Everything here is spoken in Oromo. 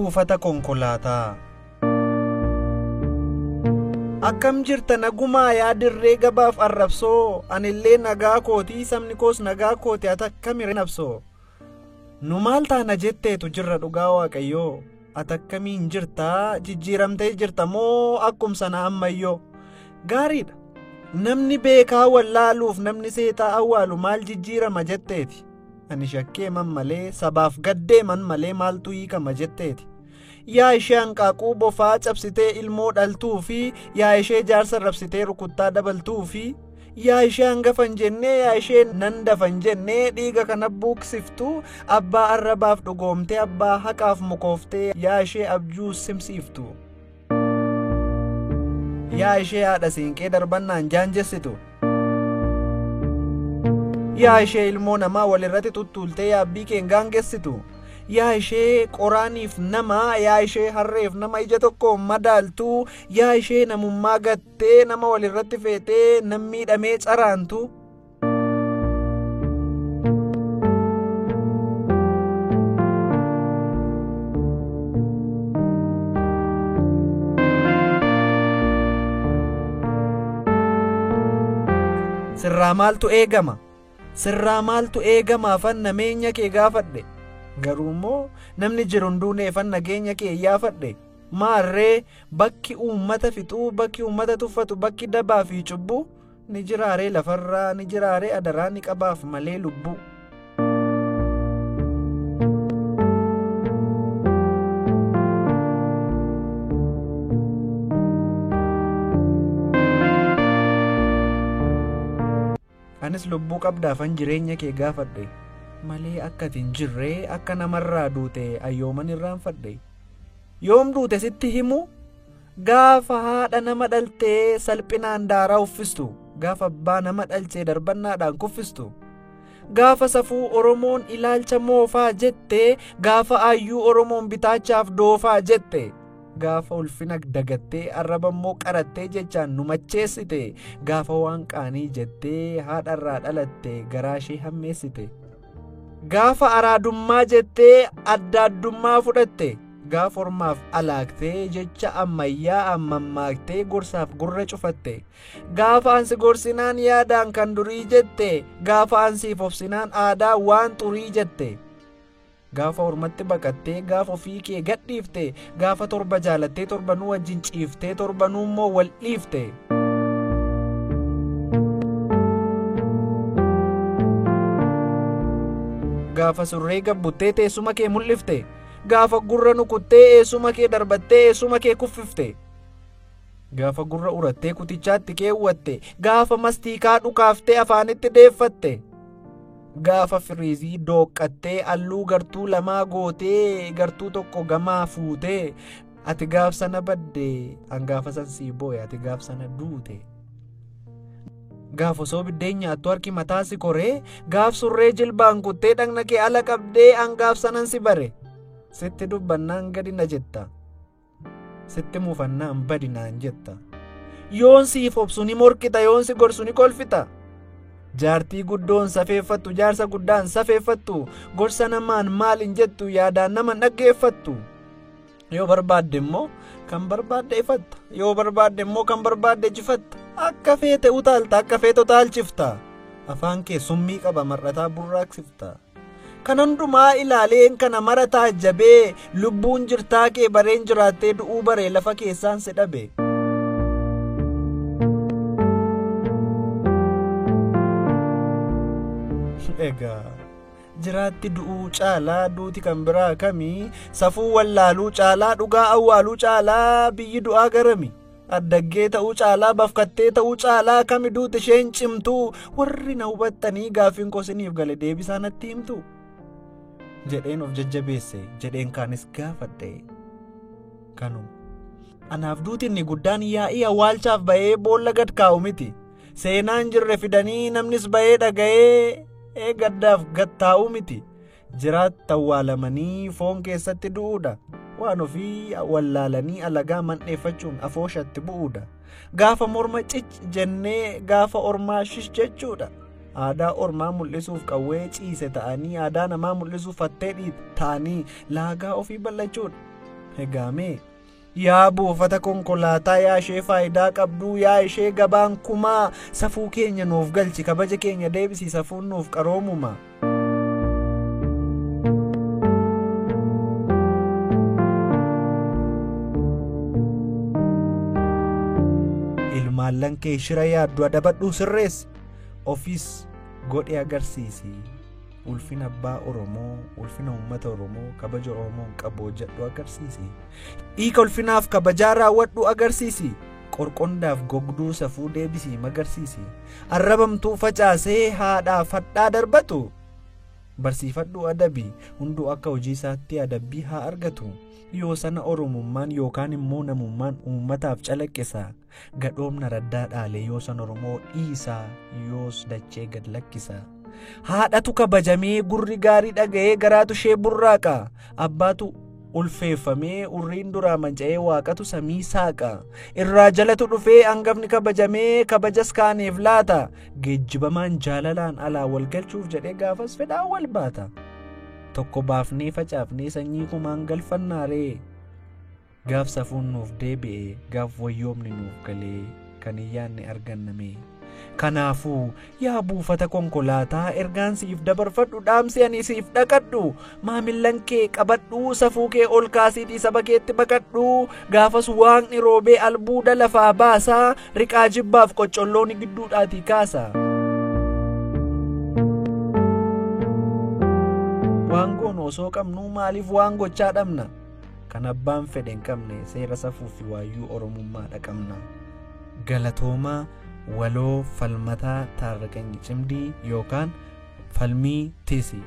Buufata konkolaataa. Akkam jirta nagumaa yaa dirree gabaaf arrabsoo, anillee nagaa kootii sabni koos nagaa kooti ati akkami nabsoo. Nu maal taana jetteetu jirra dhugaa waaqayyoo, ati akkamiin jirtaa jijjiiramtee jirta moo akkum sana ammayyoo. Gaariidha. Namni beekaa wallaaluuf namni seetaa awwaalu maal jijjiirama jetteeti. Ani shakkeeman malee sabaaf gaddeeman malee maaltu hiikama jetteeti. Yaa ishee hanqaaquu bofaa cabsitee ilmoo dhaltuu fi yaa ishee jaarsa rabsitee rukuttaa dabaltuu fi yaa ishee hangafan jennee yaa ishee nan dafan jennee dhiiga kana buuqsiftuu abbaa arrabaaf dhugoomtee abbaa haqaaf mukooftee yaa ishee abjuu simsiiftu. Yaa ishee haadha siinqee darbannaan jaanjessitu. Yaa ishee ilmoo namaa walirratti tuttuultee yaabbii keen gaangessitu. Yaa ishee qoraaniif nama, yaa ishee harreef nama ija tokko madaaltu, yaa ishee namummaa gattee nama walirratti feetee nam miidhamee caraantu. Sirraa maaltu eegama? Sirraa maaltu eegama afan nameenya kee gaafadhe. Garuu immoo namni jiru hunduun nageenya kee iyyaafadhe. Maarree bakki uummata fixuu, bakki uummata tuffatu, bakki dabaa fi cubbuu ni jiraaree lafarraa, ni jiraaree adaraa, ni qabaaf malee lubbuu. Anis lubbuu qabdaafan jireenya kee gaafadhe. Malee akka ati hin jirree akka namarraa duute ayyooman irraanfadhe. Yoom duute sitti himu? Gaafa haadha nama dhaltee salphinaan daaraa uffistu, gaafa abbaa nama dhalchee darbannaadhaan kuffistu, gaafa safuu Oromoon ilaalcha moofaa jette, gaafa ayyuu Oromoon bitaachaaf doofaa jette, gaafa ulfina dagattee arraba immoo qarattee jechaan nu macheessite, gaafa waan qaanii jettee haadharraa dhalatte garaa ishee hammeessite. Gaafa araadummaa jettee adda addummaa fudhatte, gaafa ormaaf alaaktee jecha ammayyaa ammammaaqtee gorsaaf gurra cufatte, gaafa ansi gorsinaan yaadaan kan durii jette, gaafa ansiif obsinaan aadaa waan xurii jette, gaafa ormatti baqattee gaafa ofii kee gadhiifte, gaafa torba jaalattee torbanuu wajjin ciiftee torbanuu immoo wal dhiifte. Gaafa surree gabbuttee teessuma kee mul'ifte, gaafa gurra nukuttee eessuma kee darbattee eessuma kee kuffifte, gaafa gurra urattee kutichaatti keewwatte, gaafa mastiikaa dhukaaftee afaanitti deeffatte, gaafa firiizii dooqqattee halluu gartuu lamaa gootee gartuu tokko gamaa fuutee, ati gaaf sana badde an gaafa san sii boo'e, ati gaaf sana duute. Gaafa osoo biddeen nyaattu harki mataa si koree, gaaf surree jilbaan kuttee dhagna kee ala qabdee an gaaf sanan si bare. Sitti dubbannaan gadi na jetta, sitti muufannaan badi naan jetta. Yoon siif obsu ni morkita, yoon si gorsu ni kolfita. Jaartii guddoon safeeffattu, jaarsa guddaan safeeffattu, gorsa namaan maal hin jettu, yaadaan nama dhaggeeffattu. Yoo barbaadde immoo kan barbaadde ifatta, yoo barbaadde immoo kan barbaadde jifatta. Akka feete utaalta, akka feete utaalchifta. Afaan kee summii qaba mar'ataa burraaqsifta. Kan hundumaa ilaaleen kana mara taajjabee lubbuun jirtaa kee bareen jiraattee du'uu baree lafa keessaan si dhabe. Egaa jiraatti du'uu caalaa duuti kan biraa kamii, safuu wallaaluu caalaa dhugaa awwaaluu caalaa biyyi du'aa garami, addaggee ta'uu caalaa bafkattee ta'uu caalaa kami duuti isheen cimtuu, warri na hubattanii gaaffiin kosiniif gale deebisaa natti himtu jedheen of jajjabeesse, jedheen kaanis gaafadhe. Kanuma anaaf duuti inni guddaan yaa'ii awwaalchaaf ba'ee boolla gad kaa'u miti, seenaan jirre fidanii namnis ba'ee dhaga'ee gaddaaf gad taa'uu miti, jiraatti awwaalamanii foon keessatti du'uudha, waan ofii wallaalanii alagaa mandheeffachuun afooshatti bu'uudha, gaafa morma cic jennee gaafa ormaa shish jechuudha, aadaa ormaa mul'isuuf qawwee ciise ta'anii aadaa namaa mul'isuuf fattee ta'anii laagaa ofii bal'achuudha. Egaamee yaa buufata konkolaataa, yaa ishee faayidaa qabduu, yaa ishee gabaan kumaa, safuu keenya nuuf galchi, kabaja keenya deebisi, safuun nuuf qaroomuma. Ilmaallan kee shira yaaddu adabadhuu sirreessi, ofiis godhe agarsiisi. Ulfina abbaa Oromoo, ulfina uummata Oromoo, kabaja Oromoon qabu hojjedhu agarsiisi. Hiika ulfinaaf kabajaa raawwadhu agarsiisi. Qorqondaaf gogduu safuu deebisii magarsiisi. Arrabamtuu facaasee haadhaaf hadhaa darbatu. Barsiifadhu adabi, hunduu akka hojii isaatti adabbii haa argatu. Yoo sana Oromummaan yookaan immoo namummaan uummataaf calaqqisa. Gadhoomna raddaa dhaalee yoo san Oromoo dhiisaa, yoos dachee gad lakkisa. Haadhatu kabajamee gurri gaarii dhaga'ee garaatu ishee burraaqa. Abbaatu ulfeeffamee urriin duraa manca'ee waaqatu samii saaqa. Irraa jalatu dhufee hangafni kabajamee kabajas kaaneef laata. Geejjibamaan jaalalaan alaa wal galchuuf jedhee gaafas fedhaa wal baata. Tokko baafnee facaafnee sanyii kumaan galfannaaree. Gaaf safuun nuuf deebi'e, gaaf wayyoomni nuuf galee kan hin yaadne arganname. Kanaafuu yaa buufata konkolaataa, ergaan siif dabarfadhu, dhaamsi ani siif dhaqadhu, maamillan kee qabadhu, safuu kee ol kaasiitii saba keetti baqadhu. Gaafas waaqni roobee albuuda lafaa baasaa, riqaa jibbaaf qoccollooni gidduudhaatii kaasa. Waan goonu osoo qabnuu maaliif waan gochaa dhabna? Kan abbaan fedhe hin qabne seera safuu fi waayyuu Oromummaa dhaqabna. Galatoomaa. Waloo Falmataa Taarraqany Cimdii yookaan Falmii Tisi.